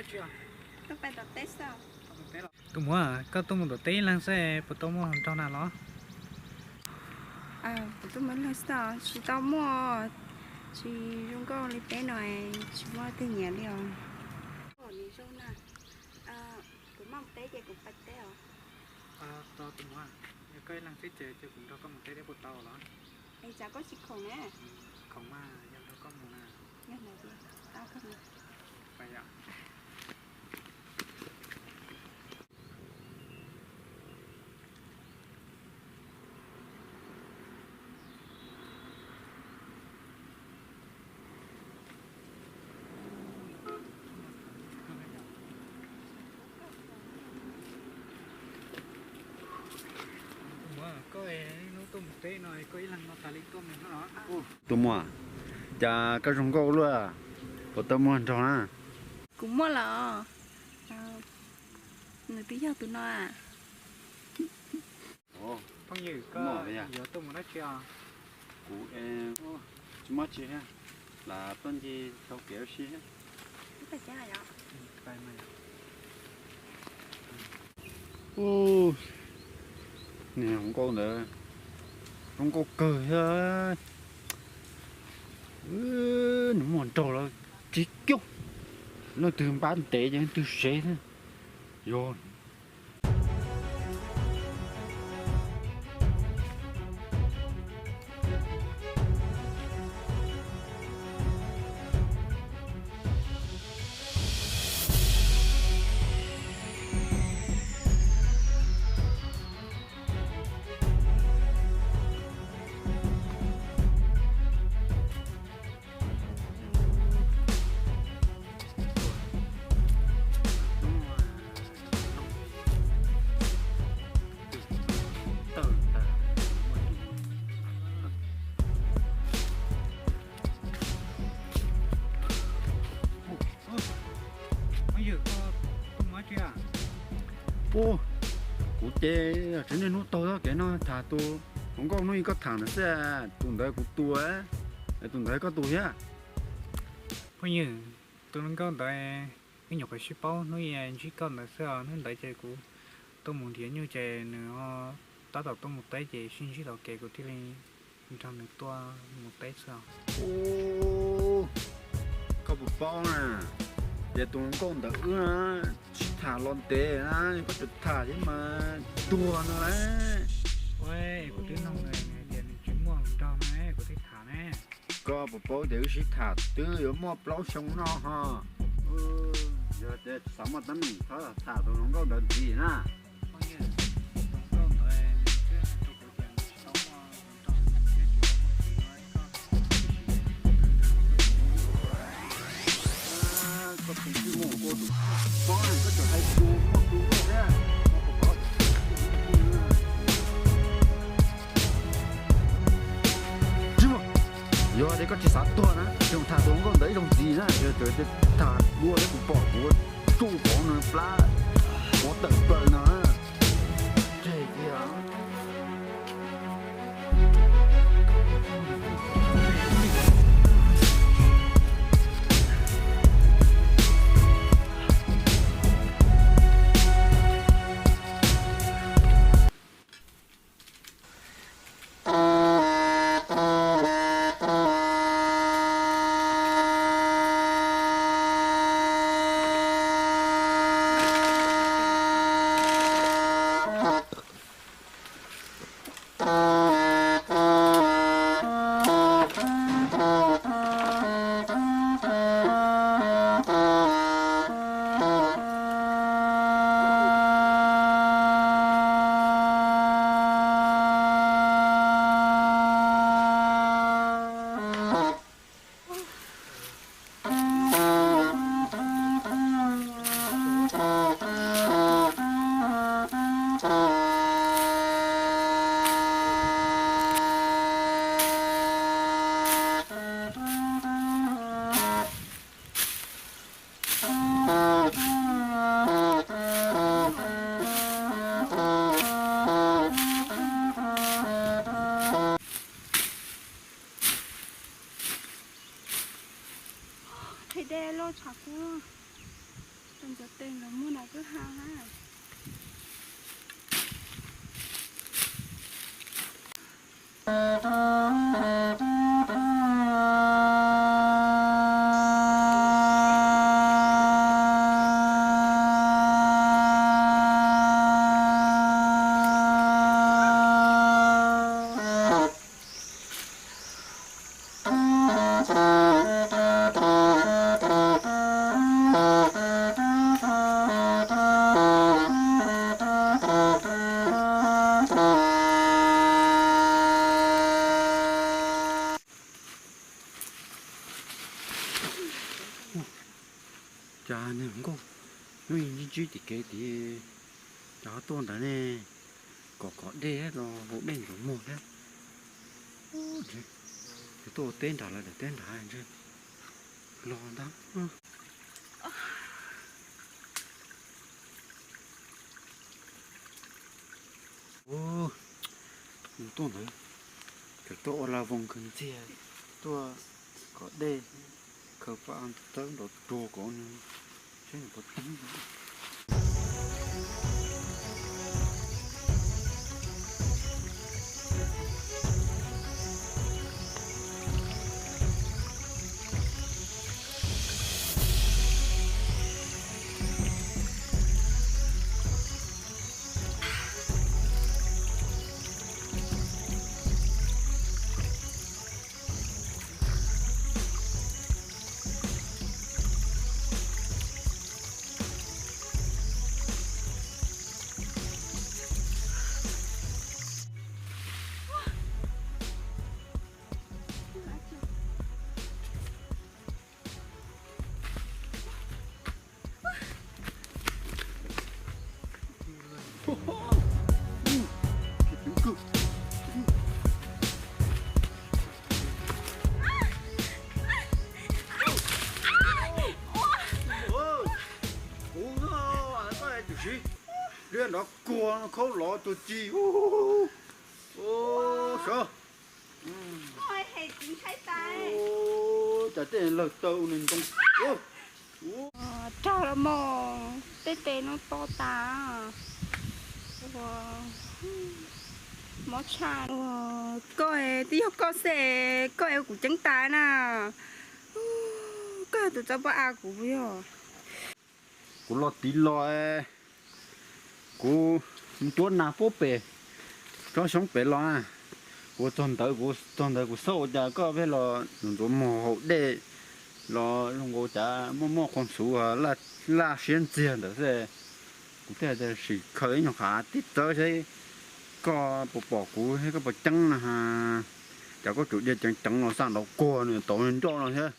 Tus muam, koj tuaj mus tom teb ib leeg xwb puas tau muaj hluas nraug na los? Kuv tuaj mus ib leeg xwb, tsis tau muaj, tsis zoo nkauj li peb no, tsis muaj leej twg nyiam li os. Kuv maj mus teb ces kuv pais teb os. Tus muam, yog koj ib leeg xwb ces cia kuv nrog koj mus teb thiab puas tau los? Es tsam koj tsis khoom ne? Khoom mas, yog nrog koj mus na. Tus muam, koj hnub tuaj mus teb no koj ib leeg no tas li tuaj mus no los? Tus muam, cas koj zoo nkauj luaj, puas tau muaj nraug na? Kuv muaj lawm. Nws twb yog tus no. Phooj ywg, koj yuav tuaj mus dab tsi os? Kuv tsis muaj tsi thiab, lam tuaj ncig taug kev ua si thiab. Niag hluas nkauj ntawd zoo nkauj kawg thiab. Nws muaj nraug los tsis coob, leej twg npab ntev ces leej twg sev thiab. Yog. Ub, kuv ces tsev niaj hnub taug txoj kev no tham tus hluas nkauj hnub ib koj tham ntawd xwb, tus ntawd kuv tus, tus ntawd koj tus thiab. Phooj ywg, tus hluas nkauj ntawd wb nyuam qhuav sib paub hnub ib ntsib koj ntawd xwb os, hnub ntawd ces kuv tuaj mus nrhiav nyuj ces nws tab tom tuaj mus teb ces sib ntsib tom kev kuv thiaj li nrog nws tuaj mus teb xwb os. Koj puas paub na, ces tus hluas nkauj ntawd wb sib tham los ntev na, koj tseem tham thiab mas tuag no lauj. Kuv twb nug nws hais tias nws tsis muaj hluas nraug no kuv thiaj tham ne. Koj puas paub tias wb sib tham twb yuav muaj plaub xyoo no ho. Yog tias tsis xav muaj teeb meem thov tham tus hluas nkauj ntawd ntxiv na. Yog tias koj tsis xav tuag na, ces tham tus hluas nkauj ntawd ib zaug ntxiv na, yog tias tham dua thiab kuv pom kuv tsuj pov nws plab, pov tawm plaws no na. Tseg kiag. Cov tes los muaj no kuj ha ha. Cas niag hluas nkauj hnub ib ntsib ntsib tim kev tid, cas ho tuaj ntawd ne? Kom kom dej los haus dej ntxuav muag thiab. Ces tuaj ua teb nram lawv daim teb nrad ntshe los ntag. Ub, mus tuaj ntawd, tseem tuaj ua la voos khaws ntxiag, tuaj kom dej, khaws paj tawb nrov ruag kom nws, seb nws puas teeb. Kuv, koj tus siv, liaj nrov kuag khaub los tuag ci. Sawv. Cas tej lawg taw ua nws ntoo. Rog los mas, tej tes no to tas. Mob tshaj. Koj twb yog koj xwb, koj es kuv ceeb tas na. Koj yog tus txawb pob av kuv puas yog? Kuv los tiv los, kuv mus cuab nas puag pem tsob xyoob pem los na. Kuv txog ntawd, kuv txog ntawd kuv xauj ua cas koj pheej los ntxuav muag haus dej los zoo nkaus cas muaj muaj qhuas xuv, laj siab ntxiag ntawd xwb. Kuv thiaj tias sim khaws ib nyuag qhov tib txawb seb koj puas pom kuv, koj puas ceeb no. Cas koj tsuas dhia ceev ceev los xaj nrov kuag nws tau nroj no thiab.